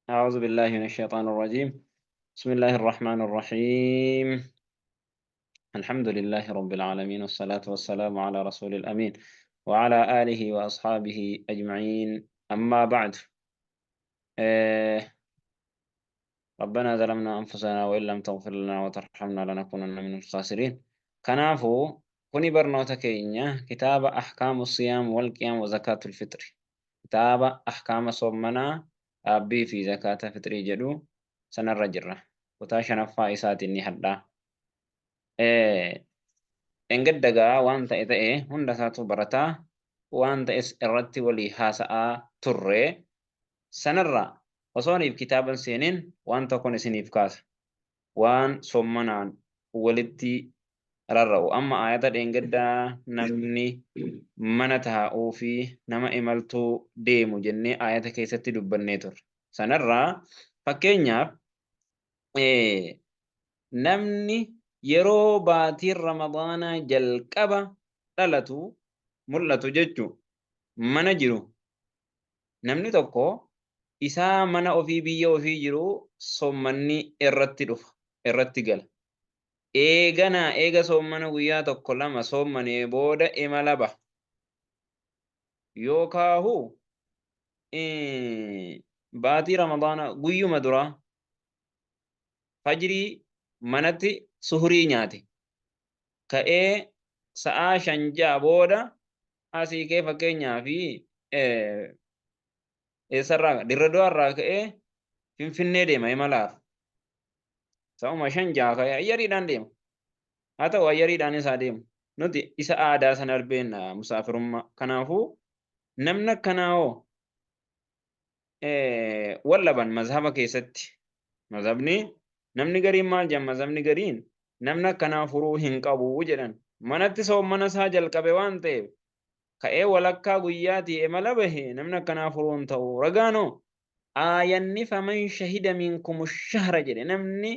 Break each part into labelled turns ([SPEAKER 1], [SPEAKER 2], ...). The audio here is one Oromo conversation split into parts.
[SPEAKER 1] أعوذ بالله من الشيطان الرجيم. بسم الله الرحمن الرحيم. الحمد لله رب العالمين، والصلاة والسلام على رسول الأمين وعلى آله وأصحابه أجمعين. أما بعد، ربنا ظلمنا أنفسنا وإن لم تغفر لنا وترحمنا لنكونن من الخاسرين. Kanaafuu kuni barnoota keenya kitaaba Ahkaamu Siyaam wal Qiyaam wa Zakaatul Fixri, kitaaba ahkaama soommanaa, dhaabbii fi zakaata fixrii jedhu sanarra jirra. Kutaa shanaffaa isaatiin ni hadhaa. Dheengadda gaa waan ta'e ta'e hunda isaatu barataa waan ta'es irratti walii haasa'aa turre. Sanarra osooniif kitaaban seenin waan tokkon isiniif kaasa. Waan soommanaan walitti rarra'u. Amma aayata dheengaddaa namni mana taa'uu fi nama imaltuu deemu jennee aayata keessatti dubbannee turre. Sanarraa fakkeenyaaf, namni yeroo baatiin Ramadaanaa jalqaba dhalatu, mul'atu jechu, mana jiru, namni tokko isaa mana ofii, biyya ofii jiru, soommanni irratti dhufa, irratti gala. Eeganaa eega soommana guyyaa tokko lama soommanee booda imala baha. Yookaahu baatii Ramadaana guyyuma duraa fajrii manatti suhurii nyaate. Ka'ee sa'aa 5 6 booda asii kee, fakkeenyaa fi eessarraa, Dirra Du'aarraa ka'ee Finfinnee deema imalaaf. Sa'uma 5 6 ka'ee ayyariidhaan deema. Haa ta'u, ayyariidhaan isaa deemu. Nuti isa aadaa sana arbeenna, musaafirummaa. Kanaafuu namni akkanaa hoo wal dhaban mazhaba keessatti. Mazhabni namni gariin maal jedhan? Mazhabni gariin namni akkanaa furuu hin qabu jedhan. Manatti soommana isaa jalqabe waan ta'eef, ka'ee walakkaa guyyaatii imala bahe, namni akkanaa furuu hin ta'u. Ragaanoo aayanni faman shahida minkumu shahra jedhe, namni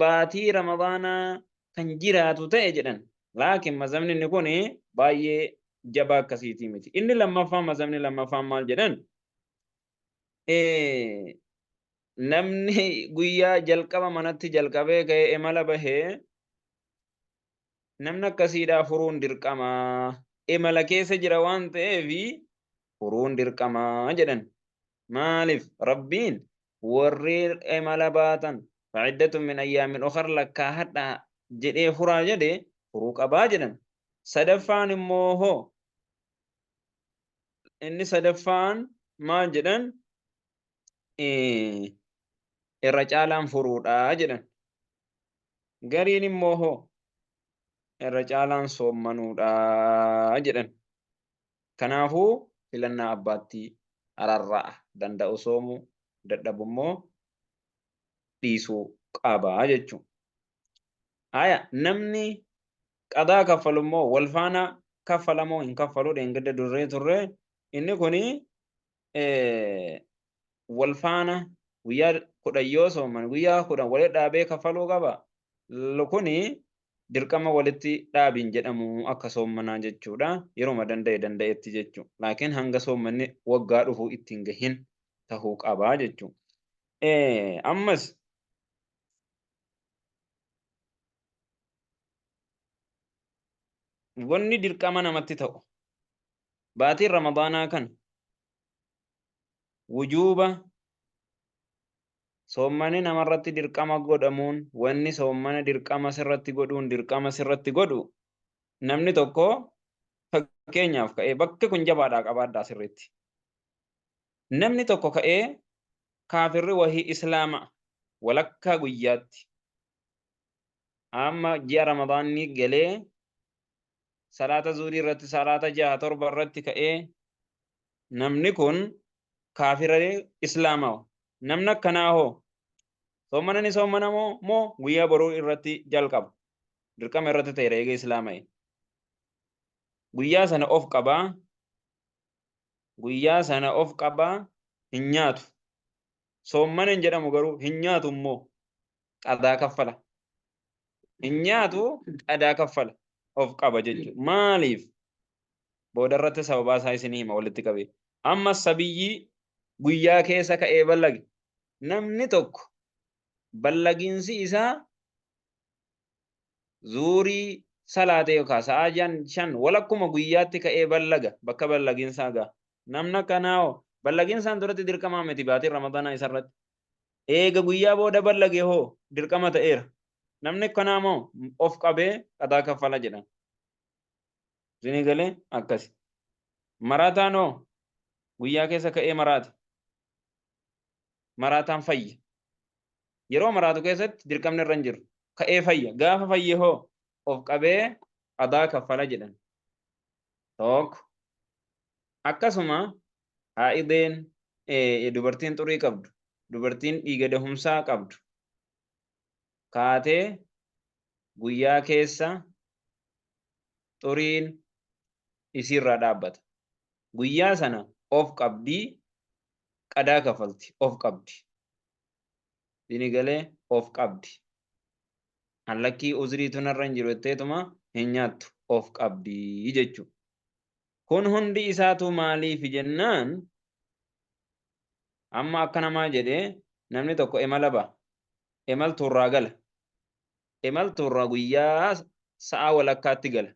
[SPEAKER 1] baatii Ramadaanaa kan jiraatu ta'e jedhan. Laakiin mazhabni inni kun baay'ee jabaa akkasiitii miti. Inni lammaffaan, mazhabni lammaffaan maal jedhan? Namni guyyaa jalqaba manatti jalqabee ka'ee imala bahee, namni akkasiidhaa furuun dirqamaa, imala keessa jira waan ta'eef furuun dirqamaa jedhan. Maaliif? Rabbiin warri imala baatan fa'iddatun min ayyaamin ukhar lakkaahadhaa jedhee furaa jedhe, furuu qabaa jedhan. Sadaffaan immoo hoo, inni sadaffaan maal jedhan? Irra caalaan furuudhaa jedhan. Gariin immoo hoo irra caalaan soommanuudhaa jedhan. Kanaafuu filannaa abbaatti rarra'a. Danda'u soomuu, dadhabu immoo dhiisuu qaba jechuudha. Haya, namni qadaa kaffalu immoo wal faana kaffalamoo hin kaffalu? Dheengadda durree turre. Inni kuni wal faana guyyaa 10 yoo sooman, guyyaa 10 walitti dhaabee kaffaluu qaba. Kuni dirqama walitti dhaabiin jedhamu akka soommanaa jechuudha. Yeroma danda'e danda'etti jechuudha. Laakiin hanga soommanni waggaa dhufu ittiin gahin tahuu qaba jechuudha. Ammas wanni dirqama namatti ta'u baatiin Ramadaanaa kana wujuuba soommani namarratti dirqama godhamuun, wanni soommana dirqama sirratti godhuun dirqama sirratti godhu, namni tokko fakkeenyaaf ka'ee, bakki kun jabaadhaa qabaadhaa sirriitti, namni tokko ka'ee kaafirri wahii islaama walakkaa guyyaatti, amma ji'a Ramadaanni galee salaata zuurii irratti, salaata 6 7 irratti ka'ee namni kun kaafira islaamawa. Namni akkanaa hoo soommana ni soommana moo guyyaa boruu irratti jalqaba? Dirqama irratti ta'eera eega islaama'e. Guyyaa sana of qabaa, guyyaa sana of qabaa, hin nyaatu. Soommana hin jedhamu garuu, hin nyaatu immoo qadaa kaffala. Hin nyaatu, qadaa kaffala, of qaba jechuudha. Maaliif? Booda irratti sababaa isaa isinii hima walitti qabee. Amma sabiyyii guyyaa keessa ka'ee ballage. Namni tokko ballagiinsi isaa zuurii salaate yookaan sa'aa 5 walakkuma guyyaatti ka'ee ballaga bakka ballagiinsaa ga'a. Namni akkanaa hoo ballagiinsaan duratti dirqamaa miti baatiin Ramadaanaa isarratti. Eega guyyaa booda ballage hoo dirqama ta'eera. Namni akkanaa moo of qabee qadaa kaffala jedhan. Isinii galee akkasi. Maraataan hoo guyyaa keessa ka'ee maraate. Maraataan fayya. Yeroo maraatu keessatti dirqamni irra hin jiru. Ka'ee fayya. Gaafa fayye hoo of qabee qadaa kaffala jedhan. Tokko. Akkasuma haa'ideen dubartiin xurii qabdu, dubartiin dhiiga dahumsaa qabdu kaatee guyyaa keessa xuriin isiirraa dhaabbata. Guyyaa sana of qabdii qadaa kafalti of qabdi. Isinii galee of qabdi. An lakkii uzriitu narra hin jiru jetteetuma hin nyaattu of qabdi jechuudha. Kun hundi isaatu maaliifi jennaan amma akka namaa jedhee namni tokko imala ba'a. Imaltuurraa gala. Imaltuurraa guyyaa sa'a walakkaatti gala.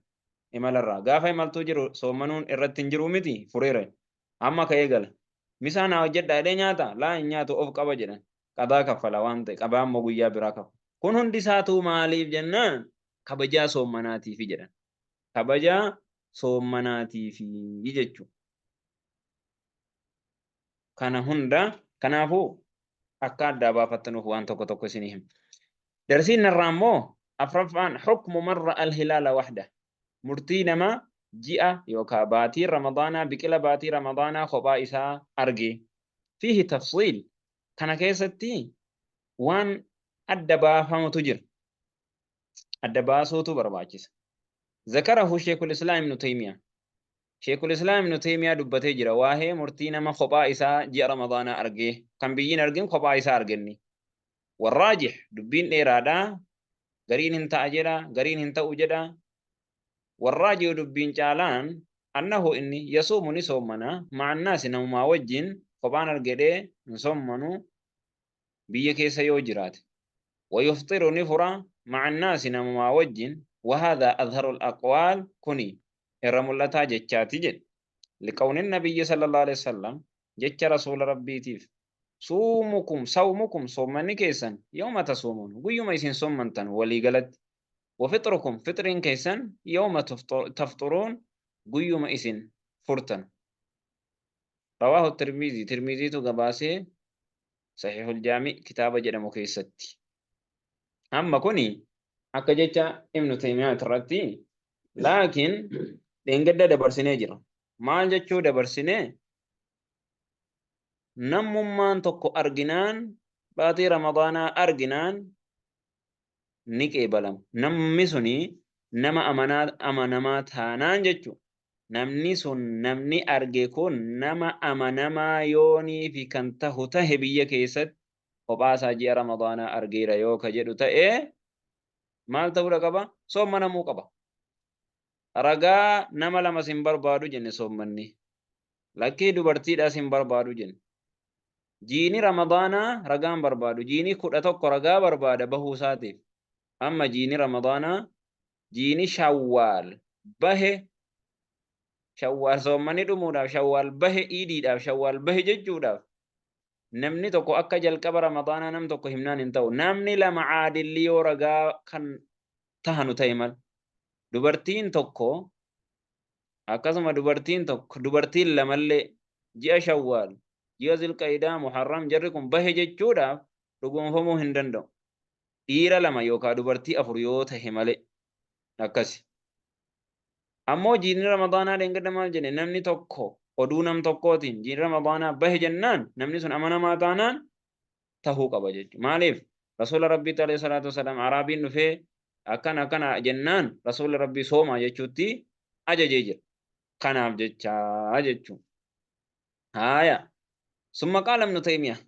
[SPEAKER 1] Imalarraa. Gaafa imaltuu jiru soommanuun irratti hin jiru miti fureera. Amma ka'ee gala. Misaa naa hojjedhaa jedhee nyaata? Laa hin nyaatu of qaba jedhan. Qadaa kaffala waan ta'e qabaa immoo guyyaa biraa kaffala. Kun hundi isaatuu maaliif jennaan kabajaa soommanaatiifi jedhan. Kabajaa soommanaatiifi jechuudha. Kana hunda kanaafuu akka addaa baafattanuuf waan tokko tokko isinii hima. Darsiin narraa immoo afraffaan hukmu man ra'al hilaala wahda. Murtii nama ji'a yookaa baatii Ramadaanaa biqila baatii Ramadaanaa kophaa isaa arge. Fiihi tafsiil. Kana keessatti waan adda baafamutu jira. Adda baasuutu barbaachisa. Zakarahu Sheekul Islaam Ibnu Taymiyaa. Sheekul Islaam Ibnu Taymiyaa dubbatee jira waa'ee murtii nama kophaa isaa ji'a Ramadaanaa argee kan biyyiin argin kophaa isaa argenni. Warraajih dubbiin dheeraadha. Gariin hin ta'a jedha, gariin hin ta'u jedha. Warraajihu dubbiin caalaan annahu inni yasuumu ni soommana ma'annaasi namumaa wajjin kophaan argedhee hin soommanu biyya keessa yoo jiraate. Wayufxiru ni fura ma'annaasi namumaa wajjin wahaadaa adharul aqwaal kuni irra mul'ataa jechaati jedhe. Liqawni nabiyyi sallallahu alaihi wasallam jecha rasuula rabbiitiif suumukum sawmukum soommanni keessan yawma tasuumuun guyyuma isin soommantan walii galatti wa fixrukum fixriin keessan yawma tafxuruun guyyuma isin furtan. Rawaahu Tirmiizii Tirmiiziitu gabaasee Sahiihul Jaami kitaaba jedhamu keessatti. Amma kuni akka jecha Ibnu Taymiyaat irratti laakiin dheengadda dabarsinee jira. Maal jechuu dabarsinee? Namummaan tokko arginaan baatii Ramadaanaa arginaan ni qeebalama. Namni suni nama amanaa amanamaa taanaan jechuudha. Namni sun namni arge kun nama amanamaa yooniifi kan tahu tahe biyya keessatti kophaasaa ji'a Ramadaanaa argeera yoo ka jedhu ta'e maal ta'uudha qaba? Soommanamuu qaba. Ragaa nama lamas hin barbaadu jenne soommanni. Lakkii dubartiidhaas hin barbaadu jenne. Jiini Ramadaanaa ragaa hin barbaadu. Jiini 11 ragaa barbaada bahuu isaatiif. Amma jiini Ramadaanaa jiini Shawwaal bahe Shawwaal soommanni dhumuudhaaf Shawwaal bahe iidiidhaaf Shawwaal bahe jechuudhaaf namni tokko akka jalqaba Ramadaanaa nam tokko himnaan hin ta'u. Namni lama caadilli yoo ragaa kan tahanu ta'e mal. Dubartiin tokko Akkasuma dubartiin tokko dubartiin lamallee ji'a Shawwaal, ji'a Zilqa'idaa, Muharram jarri kun bahe jechuudhaaf dhugoomfamuu hin danda'u. Dhiira lama yookaa dubartii afur yoo tahe malee. Akkasi. Ammoo jiini Ramadaanaa dheengadda maal jenne namni tokko oduu nam tokkootiin jiini Ramadaanaa bahe jennaan namni sun amanamaa taanaan tahuu qaba jechuudha. Maaliif? Rasuula Rabbiitti alayhi salaatu wasalaam Araabiin dhufee akkana akkana jennaan Rasuulli Rabbii soomaa jechuutti ajajee jira. Kanaaf jecha jechuun. Haaya. Summa qaala Ibnu Taymiyaa.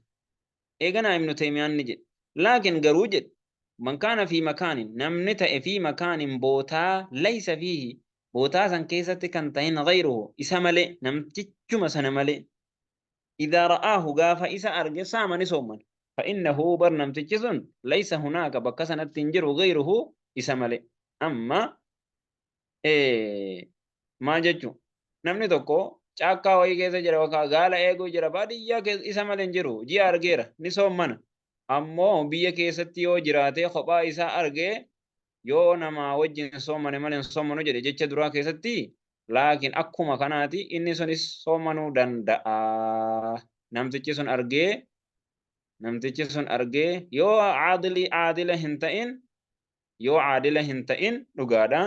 [SPEAKER 1] Eeganaa Ibnu Taymiyaan ni jedhe. Laakiin garuu jedhe man kaana fi makaanin namni ta'e fi makaanin bootaa laysa fiihi bootaa san keessatti kan ta'in ghayruhu isa malee namtichuma sana malee idhaa ra'aahu gaafa isa arge saama ni soommana. Fa'innahu bar namtichi sun laysa hunaaka bakka sanatti hin jiru gayruhu isa malee. Amma maal jechuun namni tokko caakkaa wayii keessa jira yookaan gaala eeguu jira baadiyyaa keessa isa malee hin jiru ji'a argeera ni soommana. Ammoo biyya keessatti yoo jiraatee kophaa isaa argee yoo namaa wajjin soommane malee hin soommanu jedhe jecha duraa keessatti laakiin akkuma kanaati inni sunis soommanuu danda'a. Namtichi sun argee namtichi sun argee yoo aadilii aadila hin ta'in yoo aadila hin ta'in dhugaadha.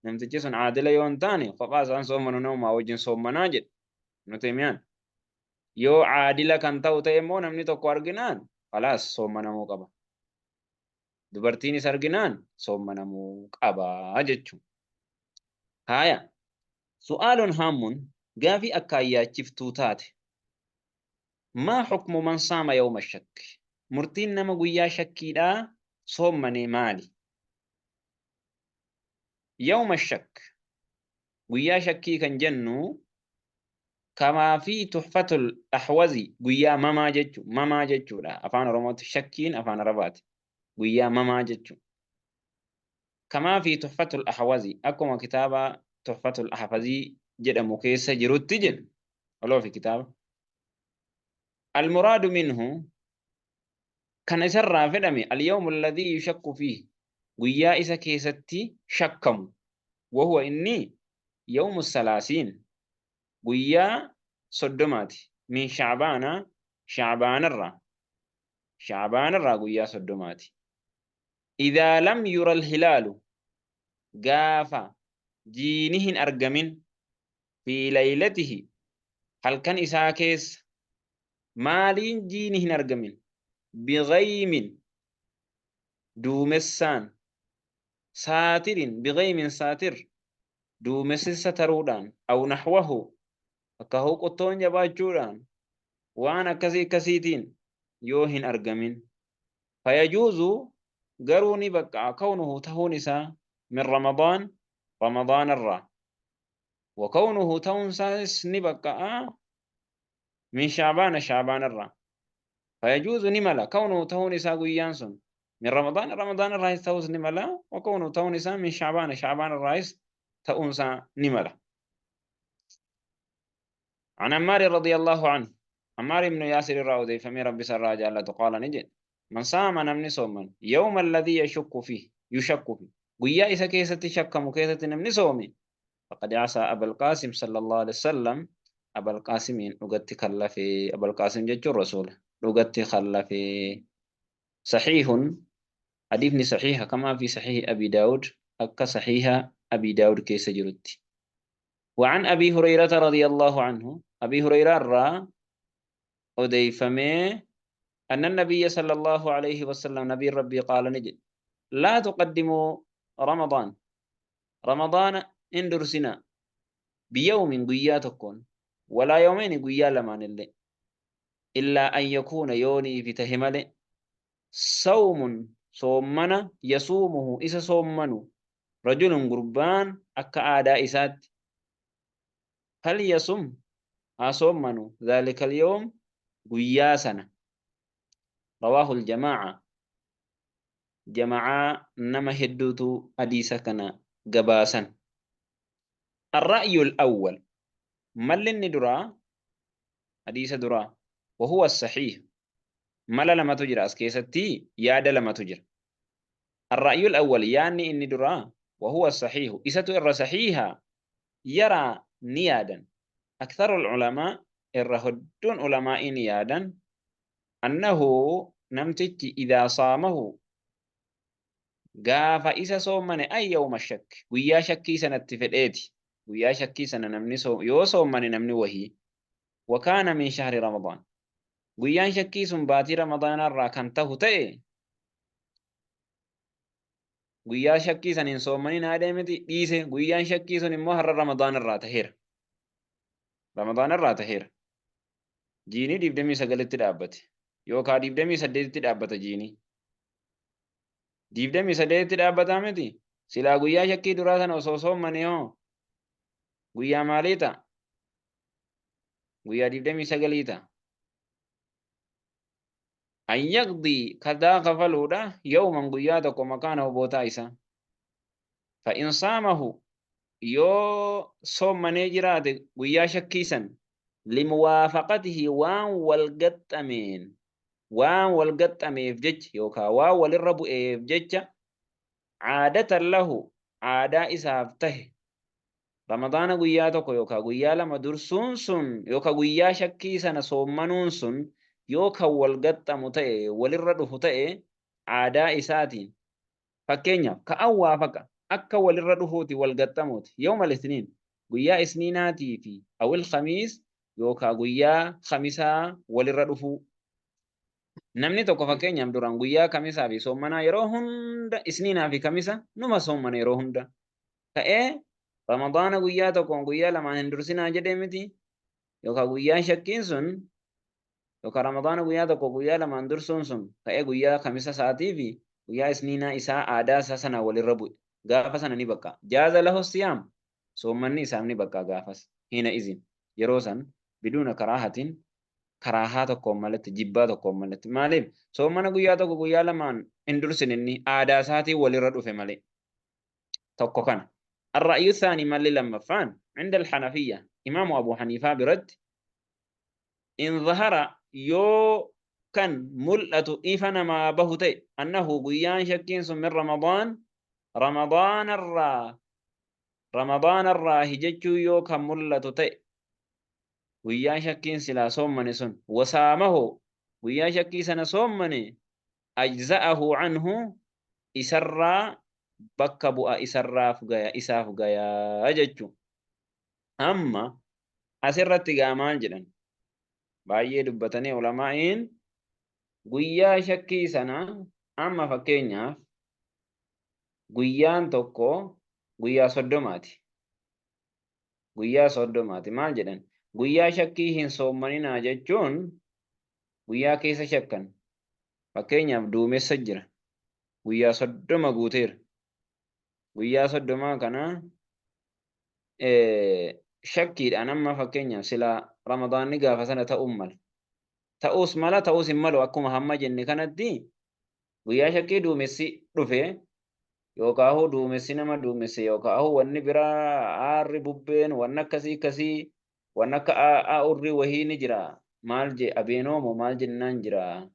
[SPEAKER 1] Namtichi sun aadila yoo hin taane kophaa isaan soommanu namumaa wajjin soommanaa jedhe. Ibnu Taymiyaan. Yoo aadila kan ta'u ta'e immoo namni tokko arginaan khalaas soommanamuu qaba. Dubartiinis arginaan soommanamuu qaba jechuudha. Haaya. Su'aalun haammun gaafii akkaan yaachiftuu taate. Maa hukmu man saama yawma shakki? Murtiin nama guyyaa shakkiidhaa soommanee maali? Yawma shakk guyyaa shakkii kan jennu kamaa fi tuhfatul ahwazi guyyaa mamaa jechu mamaa jechuudha afaan oromootti shakkiin afaan arabaati guyyaa mamaa jechu kamaa fi tuhfatul ahwazi akkuma kitaaba tuhfatul ahwazii jedhamu keessa jirutti jedhu oloofi kitaaba almuraadu minhu kan isarraa fedhame alyawmu alladhii yushakku fiihi guyyaa isa keessatti shakkamu wahuwa inni yawmu salaasiin guyyaa soddomaati min shacbaana shacbaanarraa shacbaanarraa guyyaa soddomaati idhaa lam yura alhilaalu gaafa jiini hin argamin fi laylatihi halkan isaa keessa maaliin jiini hin argamin bighaymin duumessaan saatirin bighaymin saatir duumessa taruudhaan aw nahwahu akka huquttoon jabaachuudhaan waan akkasii akkasiitiin yoo hin argamin fayajuuzu garuu ni baqqa'a kawnuhu tahuun isaa min ramadaan ramadaanarraa wa kawnuhu ta'uun isaas ni baqqa'a min shaabaana shaabaanarraa fayajuuzu ni mala kawnuhu ta'uun isaa guyyaan sun min ramadaana ramadaanarraayis ta'uus ni mala wa kawnuhu ta'uun isaa min shaabaana shaabaanarraayis ta'uun isaa ni mala. عن عمار رضي الله عنه عمار بن ياسر الراودي فمي ربي سر جالته قال نجد من صام نمني صوما يوم الذي يشك فيه يشك فيه guyyaa isa keessatti shakkamu keessatti namni soome faqad asaa abal qaasim sallallahu alaihi wasallam abal qaasimiin dhugatti kallafe abal qaasim jechuun rasuula dhugatti kallafe sahiihun hadiifni sahiiha kamaa fi sahiihi abi daawud akka sahiiha abi daawud keessa jirutti وعن أبي هريرة رضي الله عنه أبي هريرة را أديفمي أن النبي صلى الله عليه وسلم نبي ربي قال نجد لا تقدموا رمضان رمضان اندرسنا بيوم قيا تكون ولا يومين قيا لمان اللي إلا أن يكون يوني في تهمل صوم صومنا يصومه إسا صومنو رجل قربان أكا آداء إسات هل يصوم أصومنو ذلك اليوم قيا سنة رواه الجماعة جماعة نما هدوتو حديث كان قباسا الرأي الأول مل الندرا حديث درا وهو الصحيح مل لما تجرى أسكيستي ياد لما تجرى الرأي الأول يعني إن درا وهو الصحيح إساتو إر صحيحة يرى نيادا أكثر العلماء إرهدون علماء نيادا أنه نمتك إذا صامه gaafa isa soommane ay yawma shakk guyyaa shakkii sanatti fedheeti guyyaa shakkii sana namni yoo soommane namni wahii wakaana min shahri ramadaan guyyaan shakkii sun baatii ramadaanarraa kan tahu ta'e guyyaa shakkii san hin soommanin haadhee miti dhiise guyyaan shakkii sun immoo har'a ramadaanarraa taheera ramadaanarraa taheera jiinii 29tti dhaabbate yookaan 28tti dhaabbata jiinii 28tti dhaabbataa miti silaa guyyaa shakkii duraa sana osoo soommane hoo guyyaa maalii ta'a guyyaa 29 ta'a An yaqdii kadaa kafaluudha yawman guyyaa tokko makaanahu bootaa isaa. Fa in saamahu yoo soommanee jiraate guyyaa shakkii san limuwaafaqatihi waan wal gaxxameen waan wal gaxxameef jecha yookaan waan walirra bu'eef jecha caadatan lahu aadaa isaaf tahe Ramadaana guyyaa tokko yookaan guyyaa lama dursuun sun yookaan guyyaa shakkii sana soommanuun sun yoo kan wal gaxxamu ta'e walirra dhufu ta'e aadaa isaatiin. Fakkeenyaaf, ka'an waafaqa akka walirra dhufuuti wal gaxxamuuti yawmal isniin guyyaa isniinaatii fi awil khamiis yookaa guyyaa khamisaa walirra dhufuu. Namni tokko fakkeenyaaf duraan guyyaa kamisaa fi soommanaa yeroo hunda isniinaa fi kamisa numa soommana yeroo hunda. Ka'ee Ramadaana guyyaa tokkoon guyyaa lamaan hin dursinaa jedhee miti yookaa guyyaan shakkiin sun yookaan Ramadaana guyyaa tokko guyyaa lamaan dursuun sun ka'ee guyyaa kamisa isaatii fi guyyaa isniinaa isaa aadaa isaa sanaan walirra bu'e. Gaafa sana ni baqqa. Jaaza lahu siyaam. Soommanni isaaf ni baqqa gaafas. Hiina izin. Yeroo san biduuna karaahatiin karaahaa tokkoon malatti jibbaa tokkoon malatti. Maaliif? Soommana guyyaa tokko guyyaa lamaan hin dursin inni aadaa isaatiin walirra dhufe malee. Tokko kana. Arra'yu thaani malli lammaffaan inda al-Hanafiyya imaamu Abu Haniifaa biratti in zahara yoo kan mul'atu ifa namaa bahu ta'e annahu guyyaan shakkiin sun min ramadaan ramadaanarraa ramadaanarraahi jechuu yoo kan mul'atu ta'e guyyaa shakkiin silaa soommane sun wasaamahu guyyaa shakkii sana soommane ajza'ahu anhu isarraa bakka bu'a isarraaf gaya isaaf gaya jechuu. Amma asirratti gaa maal jedhan? Baay'ee dubbatanii ulamaa'iin guyyaa shakkii sana amma fakkeenyaaf guyyaan tokko guyyaa soddomaati. Guyyaa soddomaati maal jedhan? Guyyaa shakkii hin soommaninaa jechuun guyyaa keessa shakkan. Fakkeenyaaf duumessa jira. Guyyaa 30 guuteera. Guyyaa soddomaa kana shakkiidhaan amma fakkeenyaaf silaa Ramadaanni gaafa sana ta'uun mala. Ta'uus mala ta'uus hin malu akkuma hamma jenne kanatti guyyaa shakkii duumessi dhufe yookaan duumessi nama duumesse yookaan wanni biraa aarri bubbeen wanni akkasii akkasii wanni akka urrii wahii ni jira. Maal jee abeenoo moo maal jennaan jira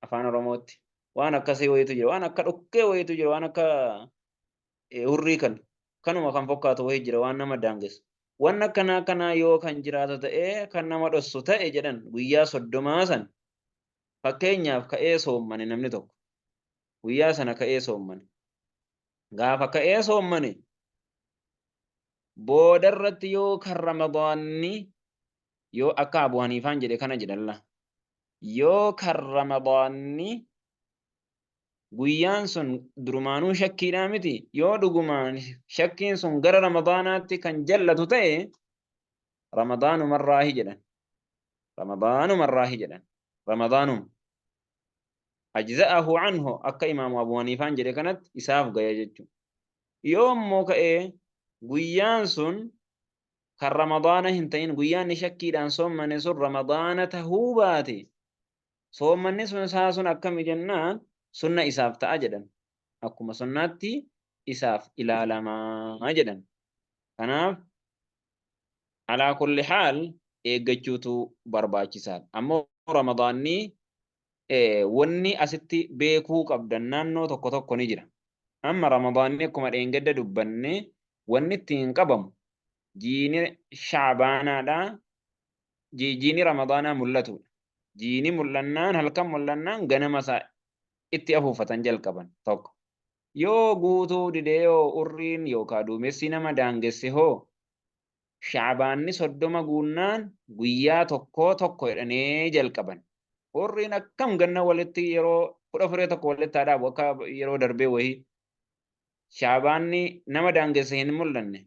[SPEAKER 1] afaan Oromootti. Waan akkasii wayiitu jira waan akka dhukkee wayiitu jira waan akka hurrii kan kanuma kan fokkaatu wayii jira waan nama daangessu. Waan akkanaa akkanaa yoo kan jiraatu ta'ee kan nama dhossu ta'e jedhan guyyaa soddomaa san fakkeenyaaf ka'ee soommane namni tokko guyyaa sana ka'ee soommane. Gaafa ka'ee soommane boodarratti yoo kan Ramadaanni yoo akka Abu Haniifaan jedhe kana jedhalla yoo kan Ramadaanni Guyyaan sun durumaanuu shakkiidhaa miti yoo dhugumaan shakkiin sun gara Ramadaanaatti kan jallatu ta'e Ramadaanumarraahi jedhan. Ramadaanumarraahi jedhan. Ramadaanuma. Ajza'ahu anhu akka imaamu Abu Haniifaan jedhe kanatti isaaf gaya jechuudha. Yoo immoo ka'ee guyyaan sun kan Ramadaana hin ta'in guyyaan inni shakkiidhaan soommane sun Ramadaana tahuu baate Soommanni sun isaa sun akkami jennaan sunna isaaf ta'a jedhan. Akkuma sunnaatti isaaf ilaalama jedhan. Kanaaf alaa kulli haal eeggachuutu barbaachisaadha. Ammoo Ramadaanni wanni asitti beekuu qabdan naannoo tokko tokko ni jira. Amma Ramadaanni akkuma dheengadda dubbanne wanni ittiin qabamu jiini Shaabaanaadha jiini Ramadaanaa mul'atuudha. Jiini mul'annaan halkan mul'annaan ganama isaa itti afuuffatan jalqaban tokko. Yoo guutuu didee yoo urriin yookaa duumessi nama daangesse hoo Shaabaanni 30 guunnaan guyyaa tokkoo tokko jedhanii jalqaban. Urriin akkam ganna walitti yeroo 14 tokko walitti haa dhaabu akka yeroo darbee wayii. Shaabaanni nama daangesse hin mul'anne.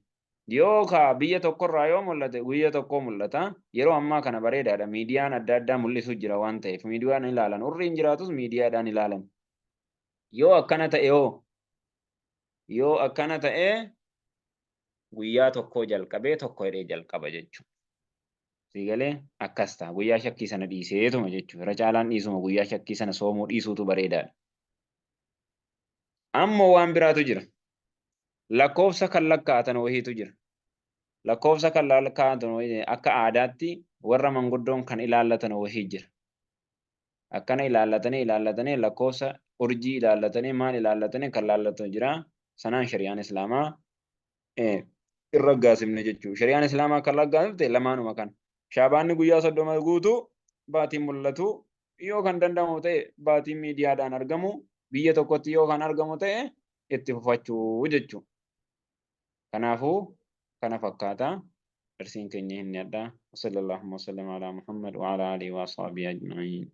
[SPEAKER 1] Yoo kaa biyya tokkorraa yoo mul'ate guyya tokkoo mul'ata. Yeroo ammaa kana bareedaadha. Miidiyaan adda addaa mul'isu jira waan ta'eef miidiyaan ilaalan. Urriin jiraatus miidiyaadhaan ilaalan. Yoo akkana ta'e hoo? Yoo akkana ta'e guyyaa tokkoo jalqabee tokko jedhee jalqaba jechuudha. Sii galee akkas ta'a. Guyyaa shakkii sana dhiiseetuma jechuudha. Irra caalaan dhiisuma guyyaa shakkii sana soomuu dhiisuutu bareedaadha. Ammoo waan biraatu jira. Lakkoofsa kan lakkaa'atan wahiitu jira. Lakkoofsa kan lakkaa'atan wahii akka aadaatti warra manguddoon kan ilaallatan wahii jira. Akkana ilaallatanii ilaallatanii lakkoofsa urjii ilaallatanii maal ilaallatanii kan laallatan jira. Sanaan shari'aan Islaamaa hin raggaasifne jechuudha. Shari'aan Islaamaa kan raggaasifte lamaanuma kana. Shaabaanni guyyaa 30 guutuu baatiin mul'atu yoo kan danda'amu ta'e baatiin miidiyaadhaan argamu biyya tokkotti yoo kan argamu ta'e itti fufachuu jechuudha. Kanaafuu kana fakkaata. Darsiin keenya inni addaa. Sallallahu wa sallam ala Muhammad wa ala alihi wa ashabihi ajma'in.